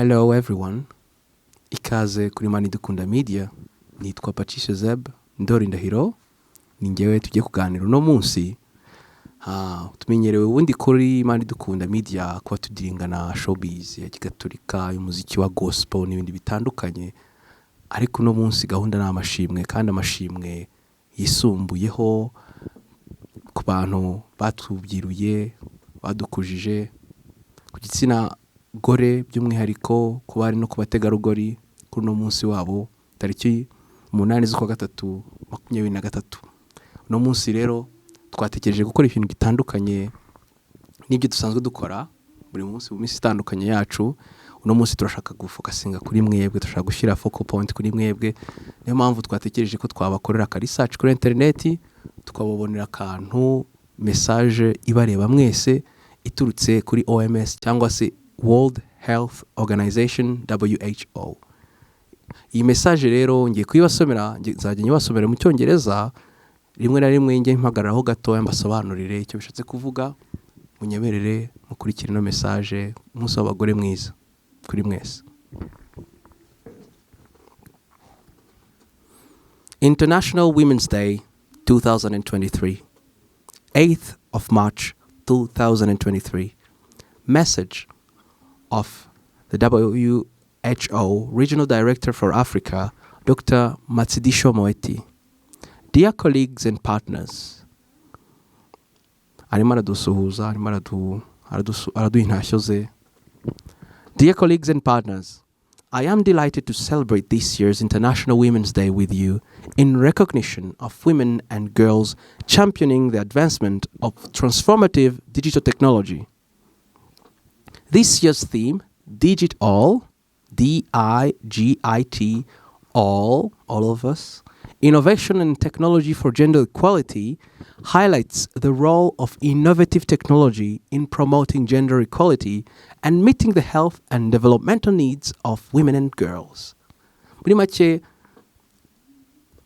Hello everyone, ikaze kuri Manidukunda Media, nitwa Patrice Zeb Ndori Ndahiro, ni njyewe tugiye kuganira uno munsi. Tumenyerewe ubundi kuri Manidukunda Media kuba tudealinga na showbiz ya kigatolika, y'umuziki wa gospel n'ibindi bitandukanye, ariko uno munsi gahunda ni amashimwe, kandi amashimwe yisumbuyeho ku bantu batubyiruye, badukujije, ku gitsina gore by'umwihariko ku bari no ku bategarugori kuri uno munsi wabo tariki 8 z'ukwa gatatu 2023. Uno munsi rero twatekereje gukora ibintu bitandukanye n'ibyo dusanzwe dukora buri munsi mu minsi itandukanye yacu. Uno munsi turashaka gufokasinga kuri mwebwe, turashaka gushyira focal point kuri mwebwe. Niyo mpamvu twatekereje ko twabakorera aka research kuri interineti, tukababonera akantu message ibareba mwese iturutse kuri OMS cyangwa se World Health Organization WHO. Iyi message rero ngiye kuyibasomera, nzajya nyibasomera mu Cyongereza, rimwe na rimwe njye mpagararaho gatoya mbasobanurire icyo bishatse kuvuga. Munyemerere mukurikire ino message. Umunsi w'abagore mwiza kuri mwese. International Women's Day 2023, 8th of March 2023. Message of the WHO Regional Director for Africa, Dr. Matshidiso Moeti. Dear colleagues and partners, arimo aradusuhuza, arimo araduha intashyo ze. Dear colleagues and partners, I am delighted to celebrate this year's International Women's Day with you in recognition of women and girls championing the advancement of transformative digital technology. This year's theme, Digit All, D-I-G-I-T, all, all of us, Innovation and Technology for Gender Equality, highlights the role of innovative technology in promoting gender equality and meeting the health and developmental needs of women and girls. Muri make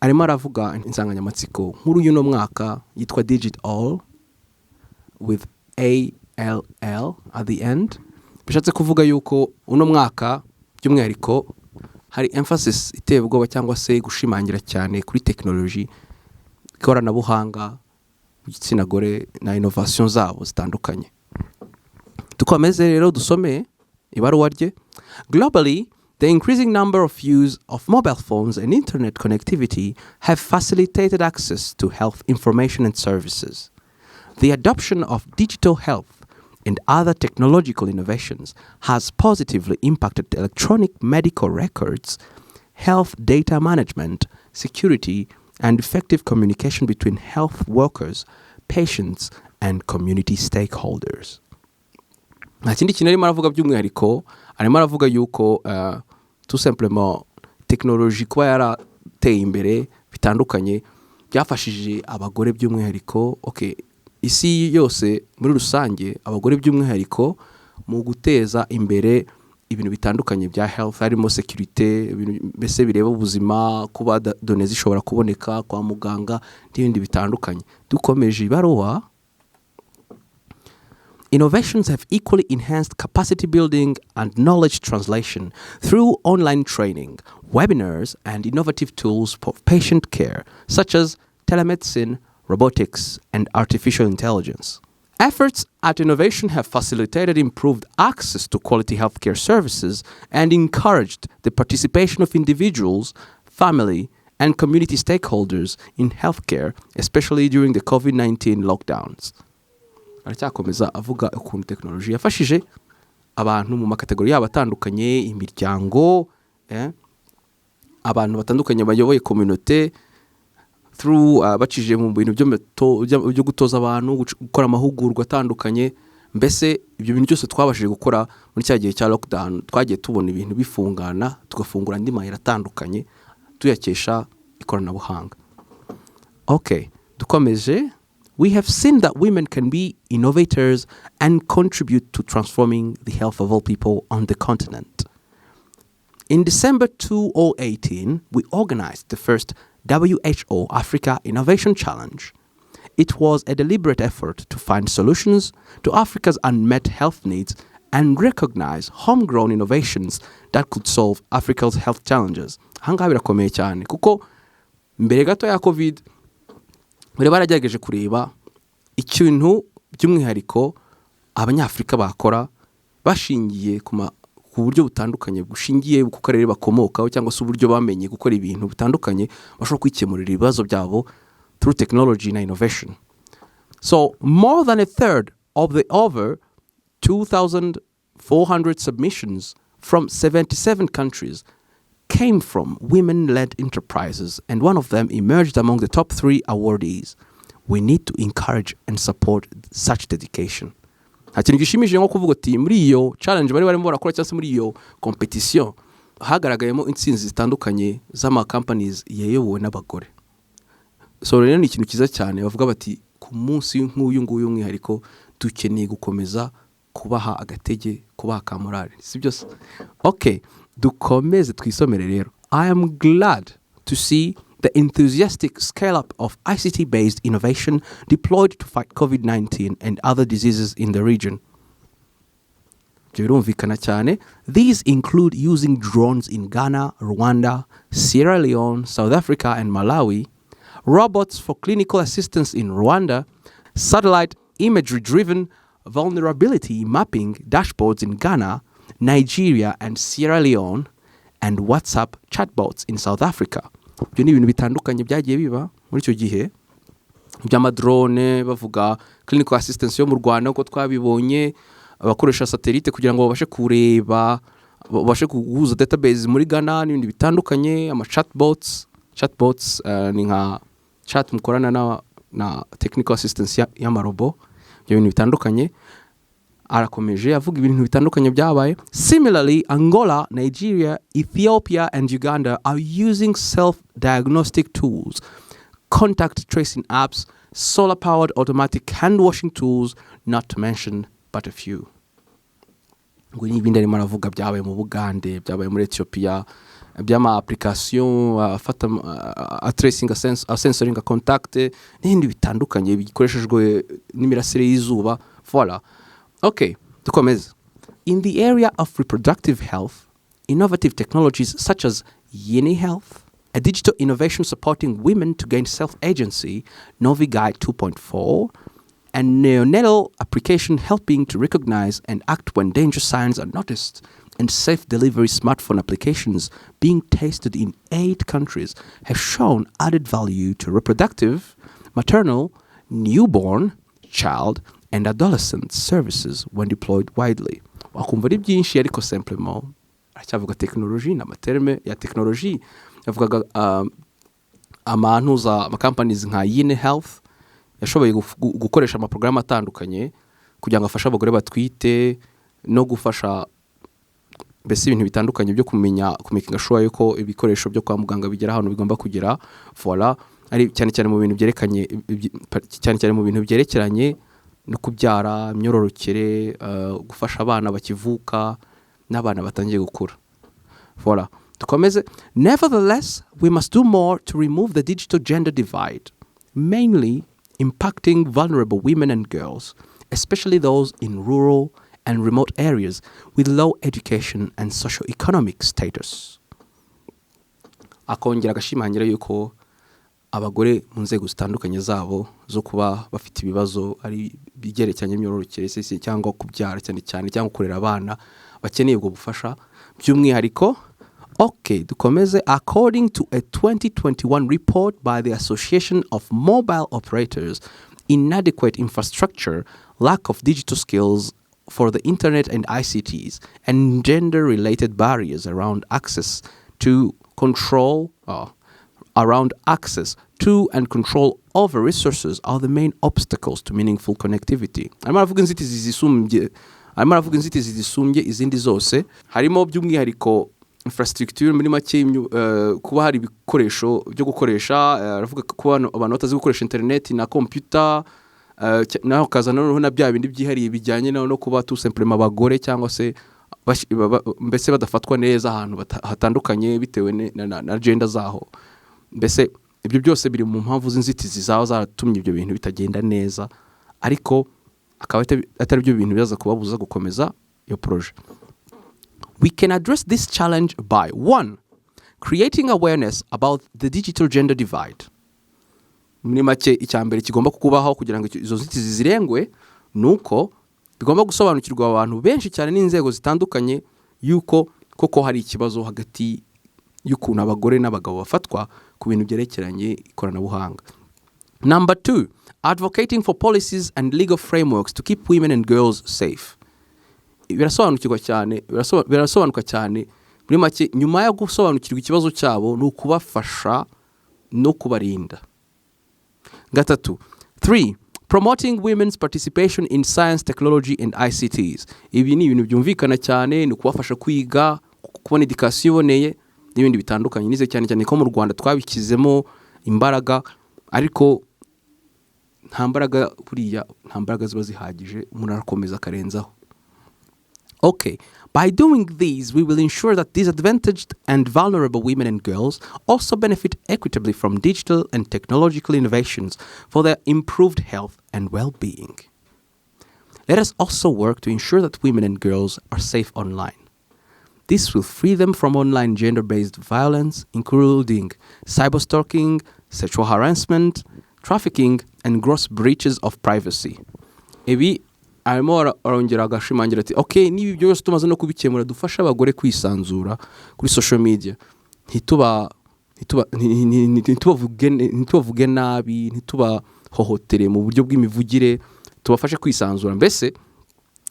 arimo aravuga insanganyamatsiko nkuru y'uno mwaka yitwa Digit All with ALL at the end. Bishatse kuvuga yuko uno mwaka by'umwihariko hari emphasis iteye ubwoba cyangwa se gushimangira cyane kuri tekinoloji, ikoranabuhanga ku gitsina gore na innovation zabo zitandukanye. Dukomeze rero dusome ibaruwa rye. Globally, the increasing number of use of mobile phones and internet connectivity have facilitated access to health information and services. The adoption of digital health and other technological innovations has positively impacted electronic medical records, health data management, security, and effective communication between health workers, patients, and community stakeholders. Nta kindi kintu arimo aravuga by'umwihariko, arimo aravuga yuko tout simplement tekinoloji kuba yarateye imbere bitandukanye byafashije abagore by'umwihariko, okay, isi yose muri rusange, abagore by'umwihariko mu guteza imbere ibintu bitandukanye bya health, harimo security, ibintu mbese bireba ubuzima, kuba données zishobora kuboneka kwa muganga n'ibindi bitandukanye. Dukomeje ibaruwa. Innovations have equally enhanced capacity building and knowledge translation through online training, webinars, and innovative tools for patient care, such as telemedicine, robotics, and artificial intelligence. Efforts at innovation have facilitated improved access to quality healthcare services and encouraged the participation of individuals, family, and community stakeholders in healthcare, especially during the COVID-19 lockdowns. Aracyakomeza avuga ukuntu tekinoloji yafashije abantu mu makategori yabo atandukanye, imiryango, abantu batandukanye bayoboye communauté through bacishije mu bintu byo gutoza abantu, gukora amahugurwa atandukanye. Mbese ibyo bintu byose twabashije gukora muri cya gihe cya lockdown, twagiye tubona ibintu bifungana, tugafungura andi mayira atandukanye tuyakesha ikoranabuhanga. Okay, dukomeje. We have seen that women can be innovators and contribute to transforming the health of all people on the continent. In December 2018, we organized the first WHO Africa Innovation Challenge. It was a deliberate effort to find solutions to Africa's unmet health needs And recognize homegrown innovations that could solve Africa's health challenges. Ahangaha birakomeye cyane, kuko mbere gato ya COVID bari baragerageje kureba ikintu by'umwihariko Abanyafurika bakora bashingiye ku buryo butandukanye bushingiye ku karere bakomokaho, cyangwa se uburyo bamenye gukora ibintu bitandukanye, bashobora kwikemurira ibibazo byabo through technology na innovation. So more than a third of the over 2,400 submissions from 77 countries came from women led enterprises, and one of them emerged among the top three awardees. We need to encourage and support such dedication. Nta kintu gishimishije nko kuvuga ati muri iyo challenge bari barimo barakora, cyangwa se muri iyo competition, hagaragayemo intsinzi zitandukanye z'ama companies yayobowe n'abagore. So rero ni ikintu cyiza cyane, bavuga bati ku munsi nk'uyu nguyu umwihariko dukeneye gukomeza kubaha agatege, kubaha ka morale, si byo se? Okay, dukomeze twisomere rero. I am glad to see the enthusiastic scale up of ICT based innovation deployed to fight COVID-19 and other diseases in the region. Ibyo birumvikana cyane. These include using drones in Ghana, Rwanda, Sierra Leone, South Africa and Malawi, robots for clinical assistance in Rwanda, satellite imagery driven vulnerability mapping dashboards in Ghana, Nigeria and Sierra Leone, and WhatsApp chatbots in South Africa. Ibyo ni ibintu bitandukanye byagiye biba muri icyo gihe by'amadrone, bavuga clinical assistance yo mu Rwanda uko twabibonye, abakoresha satellite kugira ngo babashe kureba, babashe guhuza database muri Ghana n'ibindi bitandukanye, ama chatbots. Chatbots ni nka chat mukorana na technical assistance y'amarobo, ibyo bintu bitandukanye. Arakomeje avuga ibintu bitandukanye byabaye. Similarly, Angola, Nigeria, Ethiopia and Uganda are using self diagnostic tools, contact tracing apps, solar powered automatic hand washing tools, not to mention but a few. Ngo n'ibindi arimo aravuga byabaye mu Bugande, byabaye muri Ethiopia, by'ama application afata atracinga, asensoringa contact n'ibindi bitandukanye bikoreshejwe n'imirasire y'izuba. Voilà, okay, dukomeze. In the area of reproductive health, innovative technologies such as Yini Health, a digital innovation supporting women to gain self-agency, NoviGuide 2.4, and neonatal application helping to recognize and act when danger signs are noticed, and safe delivery smartphone applications being tested in eight countries have shown added value to reproductive, maternal, newborn, child, and adolescent services when deployed widely. Wakumva ari byinshi, ariko simplement aracyavuga tekinoloji n'amaterme ya tekinoloji. Yavugaga amantuza, amakampanizi nka Yine Health yashoboye gukoresha amaporogaramu atandukanye kugira ngo afashe abagore batwite no gufasha mbese ibintu bitandukanye byo kumenya, kumakinga sure yuko ibikoresho byo kwa muganga bigera ahantu bigomba kugera. Voilà, ari cyane cyane mu bintu byerekanye cyane cyane mu bintu byerekeranye no kubyara, imyororokere, gufasha abana bakivuka n'abana batangiye gukura. Voilà, dukomeze. Nevertheless, we must do more to remove the digital gender divide mainly impacting vulnerable women and girls, especially those in rural and remote areas with low education and socio-economic status. Akongera agashimangira yuko abagore mu nzego zitandukanye zabo zo kuba bafite ibibazo, ari ibyerekeranye n'imyororokere se cyangwa kubyara cyane cyane, cyangwa kurera abana, bakeneye ubwo bufasha by'umwihariko. Okay, dukomeze. According to a 2021 report by the Association of Mobile Operators, inadequate infrastructure, lack of digital skills for the internet and ICTs, and gender-related barriers around access to and control over resources are the main obstacles to meaningful connectivity. Arimo aravuga inzitizi zisumbye izindi zose, harimo by'umwihariko infrastructure, muri make kuba hari ibikoresho byo gukoresha. Aravuga ko kuba abantu batazi gukoresha internet na computer, naho kaza noneho na bya bindi byihariye bijyanye no kuba tout simplement abagore cyangwa se mbese badafatwa neza ahantu hatandukanye bitewe na gender zaho. Mbese ibyo byose biri mu mpamvu z'inzitizi zaba zaratumye ibyo bintu bitagenda neza, ariko akaba atari byo bintu bizaza kubabuza gukomeza. Iyo projet. We can address this challenge by, one, creating awareness about the digital gender divide. Muri make, icya mbere kigomba kukubaho kugira ngo izo nzitizi zirengwe ni uko bigomba gusobanukirwa abantu benshi cyane n'inzego zitandukanye yuko koko hari ikibazo hagati y'ukuntu abagore n'abagabo bafatwa ku bintu byerekeranye ikoranabuhanga. Number two, advocating for policies and legal frameworks to keep women and girls safe. Birasobanukirwa cyane, birasobanuka cyane. Muri make, nyuma yo gusobanukirwa ikibazo cyabo, ni ukubafasha no kubarinda. Gatatu, three, promoting women's participation in science, technology and ICTs. Ibi ni ibintu byumvikana cyane, ni ukubafasha kwiga, kubona education iboneye n'ibindi bitandukanye. Nize cyane cyane ko mu Rwanda twabishyizemo imbaraga, ariko nta mbaraga, buriya nta mbaraga ziba zihagije, umuntu arakomeza akarenzaho. Okay, by doing these, we will ensure that disadvantaged and vulnerable women and girls also benefit equitably from digital and technological innovations for their improved health and well being. Let us also work to ensure that women and girls are safe online. This will free them from online gender based violence, including cyberstalking, sexual harassment, trafficking, and gross breaches of privacy. Ibi arimo arongera agashimangira ati: "Ok, niba ibyo byose tumaze no kubikemura, dufashe abagore kwisanzura kuri social media, ntitubavuge nabi, ntitubahohotere mu buryo bw'imivugire, tubafashe kwisanzura." Mbese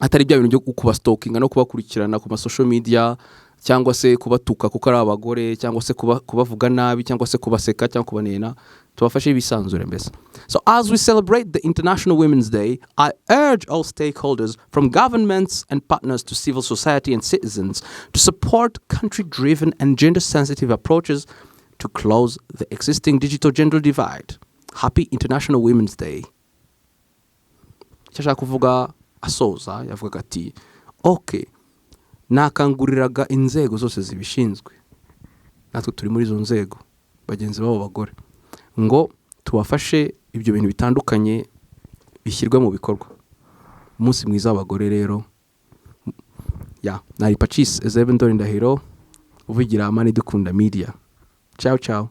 atari bya bintu byo kubastalkinga no kubakurikirana ku ma social media, cyangwa se kubatuka kuko ari abagore, cyangwa se kubavuga nabi, cyangwa se kubaseka cyangwa kubanena. Tubafashe bisanzure mbese. So as we celebrate the International Women's Day, I urge all stakeholders, from governments and partners to civil society and citizens, to support country driven and gender sensitive approaches to close the existing digital gender divide. Happy International Women's Day. Icyo ashaka kuvuga asoza, yavugaga ati: "Ok, nakanguriraga inzego zose zibishinzwe, natwe turi muri izo nzego, bagenzi b'abo bagore, ngo tubafashe ibyo bintu bitandukanye bishyirwe mu bikorwa." Umunsi mwiza w'abagore rero. Ya nari Pacis Ezebe Ndori Ndahiro, uvugira Amani Dukunda Media. Ciao ciao.